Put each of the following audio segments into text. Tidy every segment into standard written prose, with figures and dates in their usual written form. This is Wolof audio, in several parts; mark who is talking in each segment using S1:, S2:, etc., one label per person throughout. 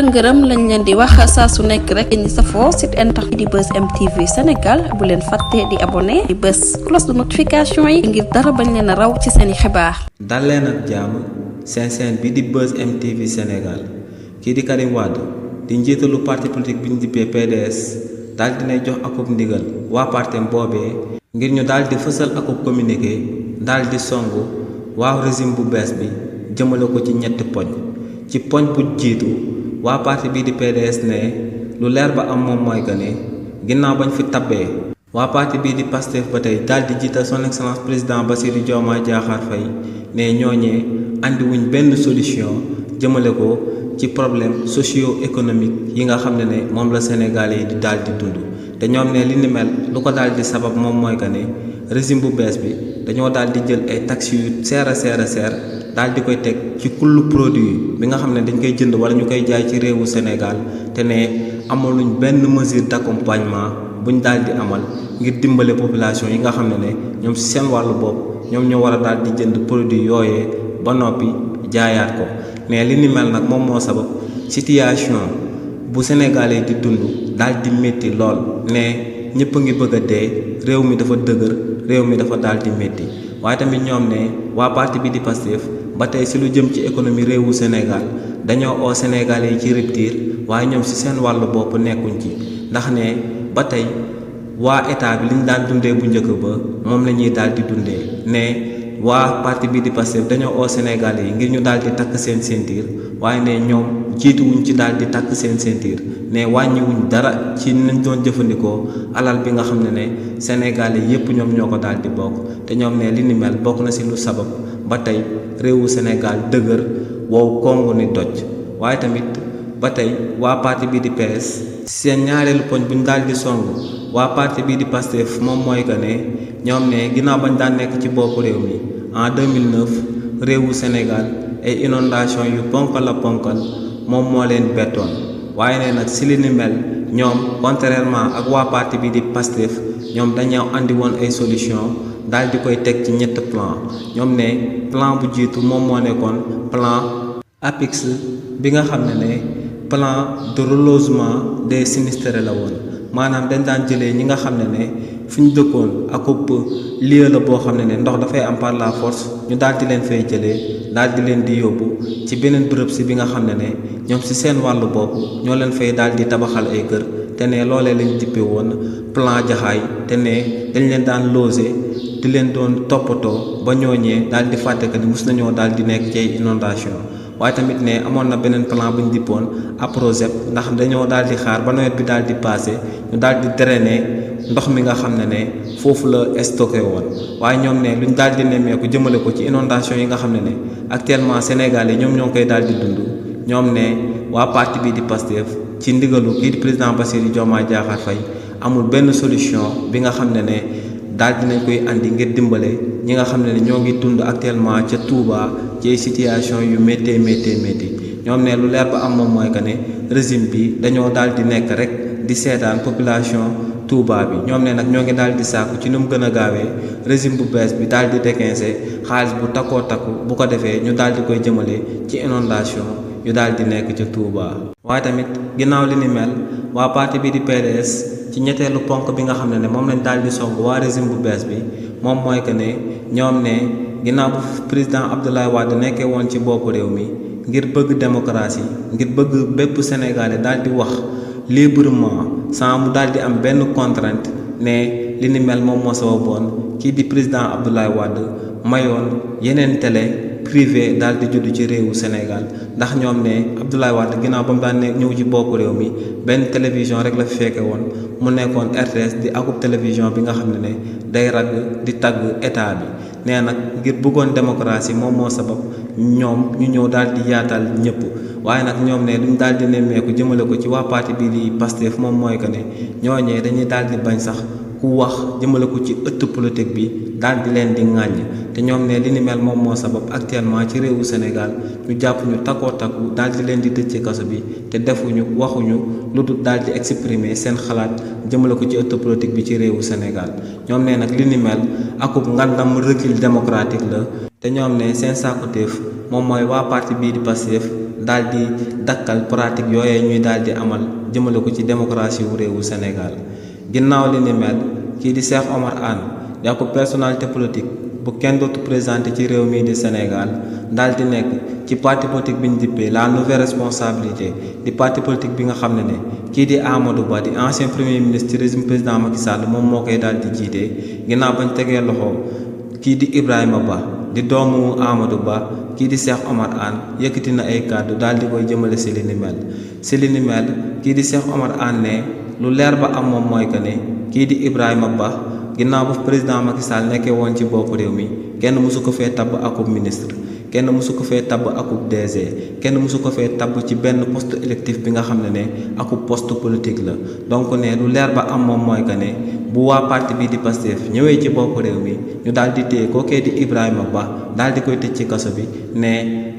S1: ngërëm lañ leen di wax saa su nekk rek ñi safoo site internet di Buzz M TV Sénégal bu leen fàtte di abonné di bës cloche de notification yi ngir dara bañ leen a raw ci seeni xibaar.
S2: dal leen ak jàmm seen chaîne bi di Buzz M TV Sénégal kii di Karim Wade di njiitalu parti politique bi ñu dippee PDS daal dinay jox akub ndigal waa partem boobee ngir ñu daal di fësal akub communiqué daal di songu waaw régime bu bees bi jëmale ko ci ñetti poñ ci poñ bu jiitu waa parti bii di PDS ne lu leer ba am moom mooy que ne ginnaaw bañ fi tabbee waa parti bii di Pastef ba tey daal di jiital son excellence président Bassirou Diomaye Diakhar Faye ne ñooñee andiwuñ benn solution jëmale ko ci problème socio-économique yi nga xam ne moom la Sénégalais yi di daal di dund te ñoom ne li ni mel lu ko daal di sabab moom mooy que ne régime bu bees bi dañoo daal di jël ay taxes yu seer a seer daal di koy teg ci kullu produit bi nga xam ne dañ koy jënd wala ñu koy jaay ci réewu Sénégal te ne amaluñ benn mesure d'accompagnement buñ daal di amal ngir dimbale population yi nga xam ne ñoom ci seen wàllu bopp ñoom ñoo war a daal di jënd produit yooyee ba noppi jaayaat ko mais li ni mel nag moom moo sabab situation bu Sénégalais di dund daal di métti lool ne ñëpp a ngi bëgg a dee réew mi dafa dëgër réew mi dafa daal di métti waaye tamit ñoom ne waa parti bi di Pastef ba tey si lu jëm ci économie réewu Sénégal dañoo oo Sénégalais yi ci rupture waaye ñoom si seen wàllu bopp nekkuñ ci ndax ne ba tey waa état bi liñ daan dundee bu njëkk ba moom la ñuy daal di dundee ne waa parti bi di Pastef dañoo oo Sénégalais yi ngir ñu daal di takk seen ceinture waaye ne ñoom jiituwuñ ci daal di takk seen ceinture ne wàññiwuñ dara ci nañ doon jëfandikoo alal bi nga xam ne Sénégalais yépp ñoom ñoo ko daal di bokk te ñoom ne li ni mel bokk na si lu sabab ba tey réewu Sénégal dëgër wow kongu ni doj waaye tamit ba tey waa parti bi di PS seen ñaareelu poñ buñ daal di song waa parti bi di Pastef moom mooy que ne ñoom ne ginnaaw bañ daan nekk ci boppu réew mi en 2009 réewu Sénégal ay inondation yu ponkal moom moo leen bettoon waaye ne nag si li ni mel ñoom contrairement ak waa parti bi di Pastef ñoom dañoo andi woon ay solution daal di koy teg ci ñett plan ñoom ne plan bu jiitu moom moo nekkoon plan APIX bi nga xam ne plan de relogement des sinistrés la woon maanaam dañ daan jëlee ñi nga xam ne fi ñu dëkkoon akub lieu la boo xam ne ndox dafay am par la force ñu daal di leen fay jëlee daal di leen di yóbbu ci beneen bërëb si bi nga xam ne ñoom si seen wàllu bopp ñoo leen fay daal di tabaxal ay kër te ne loolee lañ dippe woon plan jaxaay te ne dañ leen daan loger di leen doon toppatoo ba ñooñee daal di fàtte que ni mus nañoo daal di nekk ci ay inondation waaye tamit ne amoon na beneen plan bu ñu dippoon APROSEP ndax dañoo daal di xaar ba nawet bi daal di passé ñu daal di drainer ndox mi nga xam ne foofu la stocké woon waaye ñoom ne luñ daal di nemmeeku jëmale ko ci inondation yi nga xam ne actuellement Sénégal yi ñoom ñoo ngi koy daal di dund ñoom ne waa parti bi di Pastef ci ndigalu kii di président Bassirou Diomaye Diakhar Faye amul benn solution bi nga xam ne daal dinañ koy andi ngir dimbale ñi nga xam ne ñoo ngi dund actuellement ca Touba ci situation yu méttee ñoom ne lu leer ba am moom mooy que ne régime bi dañoo daal di nekk rek di seetaan population Touba bi ñoom ne nag ñoo ngi daal di sàkku ci nu mu gën a gaawee régime bu bees bi daal di déquincer xaalis bu takkoo takku bu ko defee ñu daal di koy jëmale ci inondation yu daal di nekk ca Touba. waaye tamit ginnaaw li ni mel waa parti bi di PDS ci ñetteelu ponk bi nga xam ne moom lañ daal di song waa régime bu bees bi moom mooy que ne ñoom ne ginnaaw bu président Abdoulaye Wade nekkee woon ci boppu réew mi ngir bëgg démocratie ngir bëgg bépp Sénégalais daal di wax librement sans mu daal di am benn contrainte ne li ni mel moom moo sababoon kii di président Abdoulaye Wade mayoon yeneen télé privé daal di judd ci réewu Sénégal ndax ñoom ne Abdoulaye Wade ginnaaw ba mu daan ñëw ci boppu réew mi benn télévision rek la fi fekke woon mu nekkoon RTS di akub télévision bi nga xam ne day ragg di tagg état bi nee nag ngir bëggoon démocratie moom moo sabab ñoom ñu ñëw daal di yaatal ñëpp waaye nag ñoom ne duñ daal di nemmeeku jëmale ko ci waa parti bii di Pastef moom mooy que ne ñooñee dañuy daal di bañ sax ku wax jëmale ko ci ëtt politique bi daal di leen di ŋàññ te ñoom ne li ni mel moom moo sabab actuellement ci réewu Sénégal ñu jàpp ñu takkoo takku daal di leen di tëj ci kaso bi te defuñu waxuñu lu dul daal di exprimer seen xalaat jëmale ko ci ëtt politique bi ci réewu Sénégal ñoom ne nag li ni mel akub ngandam recul démocratique la te ñoom ne seen sàkkuteef moom mooy waa parti bii di Pastef daal di dakkal pratique yooyee ñuy daal di amal jëmale ko ci démocratie wu réewu Sénégal. ginnaaw li ni mel kii di Cheikh Omar Anne di ko personnalité politique bu kenn dootu présenté ci réew mii di Sénégal daal di nekk ci parti politique bi ñu dippee la nouvelle responsabilité di parti politique bi nga xam ne kii di Amadou Ba di ancien premier ministre ci régime président Macky Sall moom moo koy daal di jiite ginnaaw bañ tegee loxo kii di Ibrahima Ba di doomu Amadou Ba kii di Cheikh Omar Anne yëkkati na ay kàddu daal di koy jëmale si li ni mel kii di Cheikh Omar Anne ne lu leer ba am moom mooy que ne kii di Ibrahima Ba ginnaaw ba président Macky Sall nekkee woon ci bopp réew mi kenn mësu ko fee tabb akub ministre kenn mësu ko fee tabb akub DG kenn mësu ko fee tabb ci benn poste électif bi nga xam ne akub poste politique la donc ne lu leer ba am moom mooy que ne bu waa parti bi di Pastef ñëwee ci bopp réew mi ñu daal di téye kookee di Ibrahima Ba daal di koy tëj ci kaso bi ne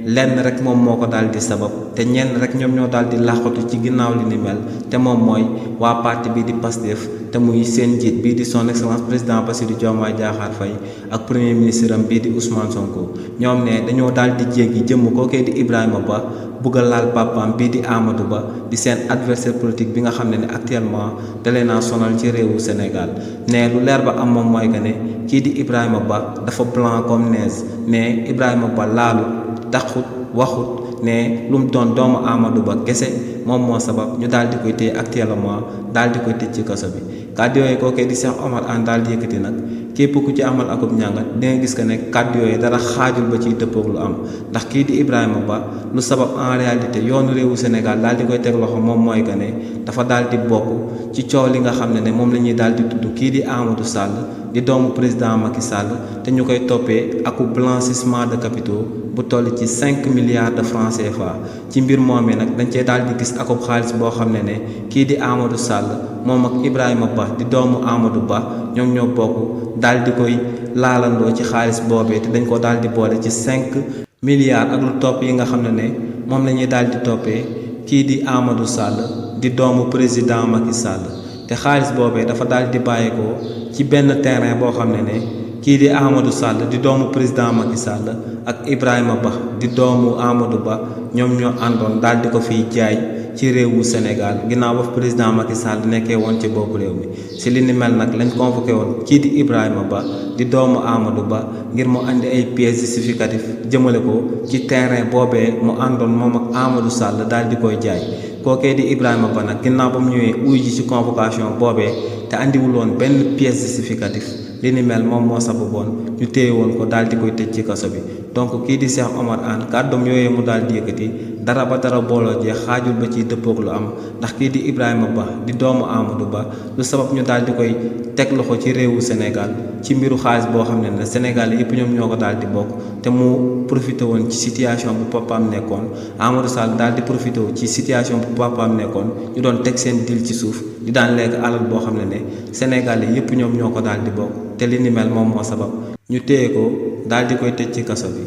S2: lenn rek moom moo ko daal di sabab te ñenn rek ñoom ñoo daal di làqatu ci ginnaaw li ni mel te moom mooy waa parti bi di Pastef te muy seen njiit bii di son excellence président Bassirou Diomaye Diakhar Faye ak premier ministre am bii di Ousmane Sonko ñoom ne dañoo daal di jéggi jëmm kookee di Ibrahima Ba bugg a laal papaam bii di Amadou Ba di seen adversaire politique bi nga xam ne actuellement dalee naa sonal ci réewu Sénégal ne lu leer ba am moom mooy que ne kii di Ibrahima Ba dafa blanc comme neige ne Ibrahima Ba laalu taxut waxut ne lu mu doon doomu Amadou Ba kese moom moo sabab ñu daal di koy téye actuellement daal di koy tëj ci kaso bi kàddu yooyu kookee di Cheikh Omar Anne daal di yëkkati nag képp ku ci amal akub njàngat di nga gis que ne kàddu yooyu dara xaajul ba ciy dëppoog lu am ndax kii di Ibrahima Ba lu sabab en réalité yoonu réewu Sénégal daal di koy teg loxo moom mooy que ne dafa daal di bokk ci coow li nga xam ne moom la ñuy daal di tudd kii di Amadou Sall di doomu président Macky Sall te ñu koy toppee akub blanchissement de capitaux bu toll ci 5 milliards de francs CFA ci mbir moomee nag dañ cee daal di gis akub xaalis boo xam ne kii di Amadou Sall moom ak Ibrahima Ba di doomu Amadou Ba ñoom ñoo bokk daal di koy laalandoo ci xaalis boobee te dañ ko daal di boole ci 5 milliards ak lu topp yi nga xam ne moom la ñuy daal di toppee kii di Amadou Sall di doomu président Macky Sall te xaalis boobee dafa daal di bàyyeekoo ci benn terrain boo xam ne kii di Amadou Sall di doomu président Macky Sall ak Ibrahima Ba di doomu Amadou Ba ñoom ñoo àndoon daal di ko fiy jaay ci réewu Sénégal ginnaaw ba président Macky Sall nekkee woon ci bopp réew mi si li ni mel nag lañ convoqué woon kii di Ibrahima Ba di doomu Amadou Ba ngir mu andi ay pièces justificatives jëmale ko ci terrain boobee mu àndoon moom ak Amadou Sall daal di koy jaay kookee di Ibrahima Ba nag ginnaaw ba mu ñëwee uy ji ci convocation boobee te andiwul woon benn pièce justificative li ni mel moom moo sababoon ñu téye woon ko daal di koy tëj ci kaso bi donc kii di Cheikh Omar Anne kàddoom yooyee mu daal di yëkkati dara ba dara booloo jeex xaajul ba ciy dëppoog lu am ndax kii di Ibrahima Ba di doomu Amadou Ba lu sabab ñu daal di koy teg loxo ci réewu Sénégal ci mbiru xaalis boo xam ne Sénégal yëpp ñoom ñoo ko daal di bokk te mu profité woon ci situation bu papaam nekkoon Amadou Sall daal di profité wu ci situation bu papaam nekkoon ñu doon teg seen dil ci suuf di daan lekk alal boo xam ne Sénégal yëpp ñoom ñoo ko daal di bokk te li ni mel moom moo sabab ñu téye ko daal di koy tëj ci kaso bi.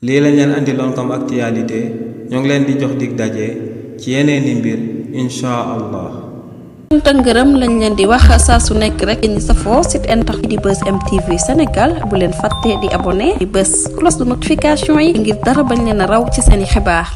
S2: lii lañ leen andiloon comme actualité ñoo ngi leen di jox dig daje ci yeneeni mbir incha allah.
S1: sant ak ngërëm lañ leen di wax saa su nekk rek ñi safoo site internet di Buzz M TV Sénégal bu leen fàtte di abonné di bës cloche de notification yi ngir dara bañ leen a raw ci seeni xibaar.